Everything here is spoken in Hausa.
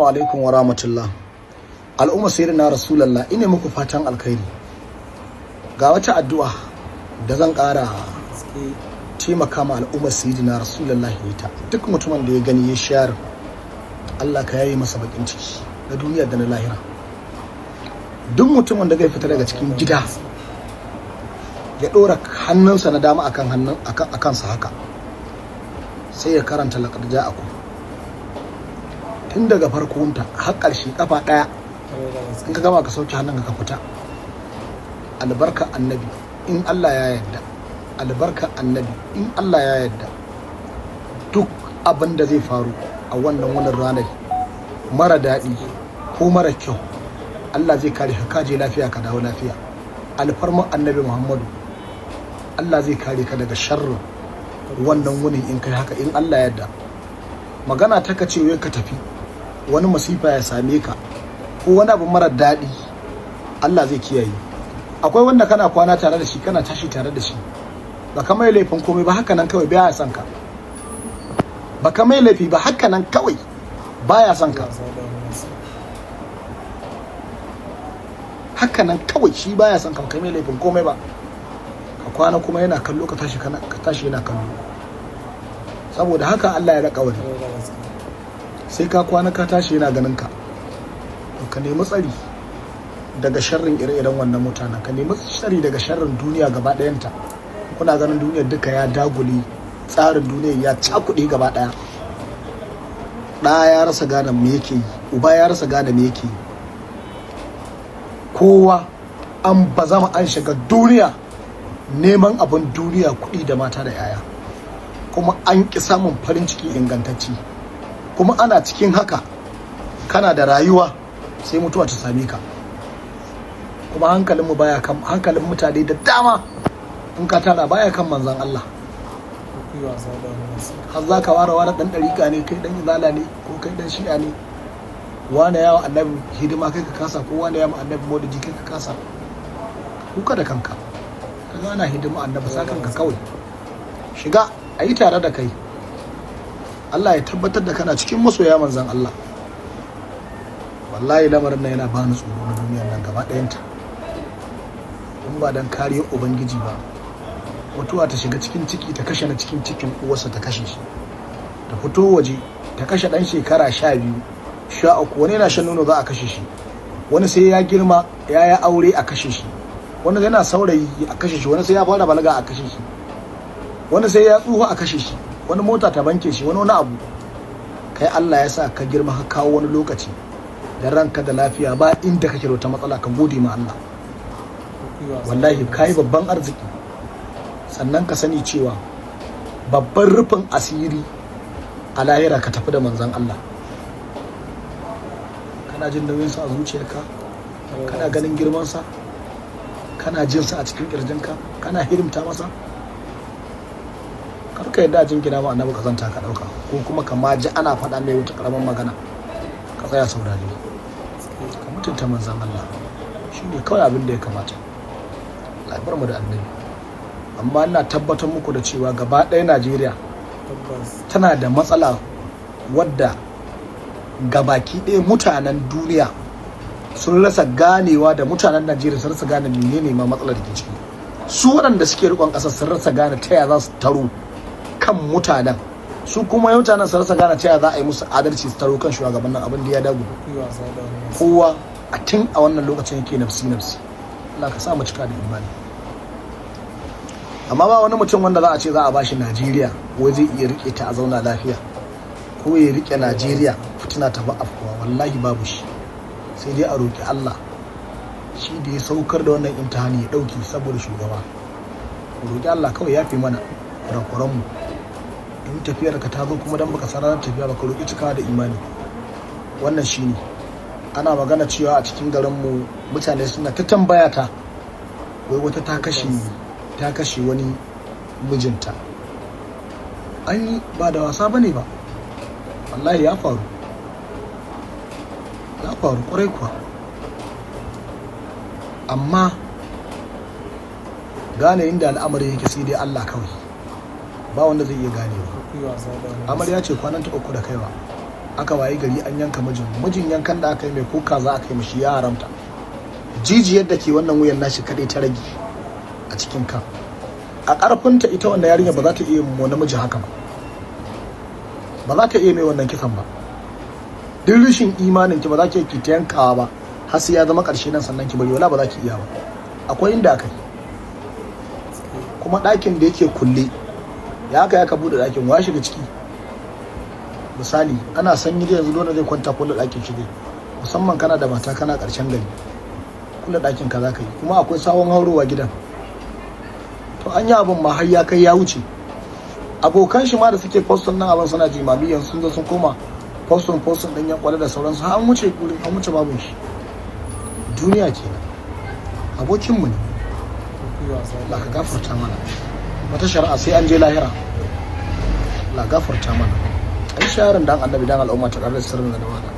Alaikum wa rahmatullah. Al'umma sayyidina Rasulullah, ina muku fatan alkhairi. Ga wata addu'a da zan ƙara taimaka ma al'ummar sayyidina Rasulullah ita. Duk mutumin da ya gani ya share, Allah ka yaye masa bakin ciki na duniya da na lahira. Duk mutumin da zai fita daga cikin gida, ya ɗora hannunsa na dama akan hannun akan sa haka, sai ya karanta laqad ja'akum tun daga farkonta har ƙarshe, kafa ɗaya. In ka gama, ka sauke hannun ka fita. Albarka Annabi, in Allah ya yarda, albarka Annabi, in Allah ya yarda, duk abin da zai faru a wannan ranar mara daɗi ko mara kyau, Allah zai kare ka, kaje lafiya ka dawo lafiya. Alfarman Annabi Muhammadu, Allah zai kare ka daga sharrin wannan wunin in kai haka, in Allah ya yarda. Magana ta ka ce wai ka tafi wani masifa ya same ka ko wani abu mara daɗi, Allah zai kiyaye. Akwai wanda kana kwana tare da shi, kana tashi tare da shi, ba ka mai laifin komai ba, haka nan kawai baya son ka. Ba ka mai laifi ba, haka nan kawai baya son ka. Haka nan kawai shi baya son ka, ba ka mai laifin komai ba. Ka kwana kuma yana kallo, ka tashi, ka tashi yana kallo. Saboda haka Allah ya raka wani sai ka kwana ka tashi yana ganin ka. To ka nemi tsari daga sharrin ire-iren wannan mutanen, ka nemi tsari daga sharrin duniya gaba ɗayanta. Kuna ganin duniyar duka ya dagule, tsarin duniyar ya cakuɗe gaba ɗaya. Ɗa ya rasa gane me yake yi, uba ya rasa gane me yake yi, kowa an bazama an shiga duniya neman abin duniya, kuɗi da mata da 'ya'ya, kuma an ƙi samun farin ciki ingantacce. Kuma ana cikin haka, kana da rayuwa, sai mutuwa ta same ka. Kuma hankalinmu baya kan hankalin mutane da dama in ka tara baya kan Manzon Allah. Har za ka ware wani dan ɗariƙa ne, kai dan Izala ne, ko kai dan Shi'a ne. Wane yawa Annabi hidima, kai ka kasa, ko wane yawa Annabi maulidi, kai ka kasa. Kuka da kanka ka gana hidima Annabi, sa kanka kawai, shiga a yi tare da kai. Allah ya tabbatar da kana cikin masoya Manzan Allah. Wallahi lamarin nan yana bani tsoro na duniyar nan gaba ɗayanta. In ba dan kariyar Ubangiji ba, mutuwa ta shiga cikin ciki ta kashe na cikin cikin uwarsa, ta kashe shi, ta fito waje ta kashe ɗan shekara 12, 13. Wani yana shan nono za a kashe shi, wani sai ya girma ya yi aure a kashe shi, wani yana saurayi a kashe shi, wani sai ya fara balaga a kashe shi, wani sai ya tsufa a kashe shi, wani mota ta banke shi, wani wani abu. Kai Allah ya sa ka girma ka kawo wani lokaci da ranka da lafiya, ba inda kake da wata matsala, ka gode ma Allah. Wallahi kai babban arziki. Sannan ka sani cewa babban rufin asiri a lahira, ka tafi da Manzon Allah. Kana jin nauyinsa a zuciyarka, kana ganin girmansa, kana jinsa a cikin kirjinka, kana hidimta masa. Kar ka yadda a jingina ma Annabi kazanta ka dauka, ko kuma ka ma ji ana faɗa mai wata karamin magana ka tsaya saurare. Ka mutunta Manzon Allah, shine kawai abin da ya kamata. Allah ya bar mu da Annabi. Amma ina tabbatar muku da cewa gaba ɗaya Najeriya tana da matsala wadda gabaki ɗaya mutanen duniya sun rasa ganewa, da mutanen Najeriya sun rasa gane menene ma matsalar da ke ciki. Su waɗanda suke rikon ƙasar sun rasa gane ta ya za su taro kan mutanen, su kuma mutanen sun rasa gane ta ya za a yi musu adalci su taro kan shugabannin. Abin da ya dagu, kowa a tun a wannan lokacin yake nafsi nafsi. Allah ka sa mu cika da imani. Amma ba wani mutum wanda za a ce za a bashi Najeriya wai zai iya rike ta a zauna lafiya, ko ya rike Najeriya fitina ta ba afkuwa, wallahi babu shi. Sai dai a roki Allah, shi da ya saukar da wannan imtihani, ya dauki saboda shugaba. Roki Allah kawai ya fi mana kurakuran mu. In tafiyar ka ta zo kuma dan baka san ranar tafiya ba, ka roki cikawa da imani. Wannan shine. Ana magana cewa a cikin garin mu mutane suna ta tambaya ta wai wata ta kashe wani mijinta. An yi ba da wasa bane ba, wallahi ya faru, ya faru kwarai kuwa. Amma gane inda al'amari yake sai dai Allah kawai, ba wanda zai iya ganewa. Amarya ce kwanan ta 3 da kaiwa. Aka waye gari an yanka mijin. Mijin yankan da aka yi mai, ko kaza aka yi mashi ya haramta. Jijiyar da ke wannan wuyan nashi kadai ta rage a cikin kan. A ƙarfinta ita wannan yarinya ba za ta iya mu namiji haka ba, ba za ta iya mai wannan kisan ba. Duk rashin imanin ki, ba za ki ta yankawa ba har sai ya zama ƙarshe nan sannan ki bari. Wala ba za ki iya ba. Akwai inda aka yi kuma ɗakin da yake kulle, ya aka ya ka buɗe ɗakin, wa shiga ciki? Misali, ana sanyi da yanzu, dole zai kwanta, kulle ɗakin shi dai, musamman kana da mata, kana ƙarshen gari, kulle ɗakin ka za ka yi. Kuma akwai sawon haurowa gidan. To, an yi abin ma har ya kai ya wuce. Abokan shi ma da suke posting nan abin suna jimami, yanzu sun zo sun koma posting posting ɗin yan kwale da sauransu. Har an wuce gurin, an wuce babun shi. Duniya kenan. Abokinmu ne. Allah ka gafarta mana. Wata shari'a sai an je lahira. Allah gafarta mana. Ai sharing dan Annabi, dan al'umma ta ƙarar sirrin da wani.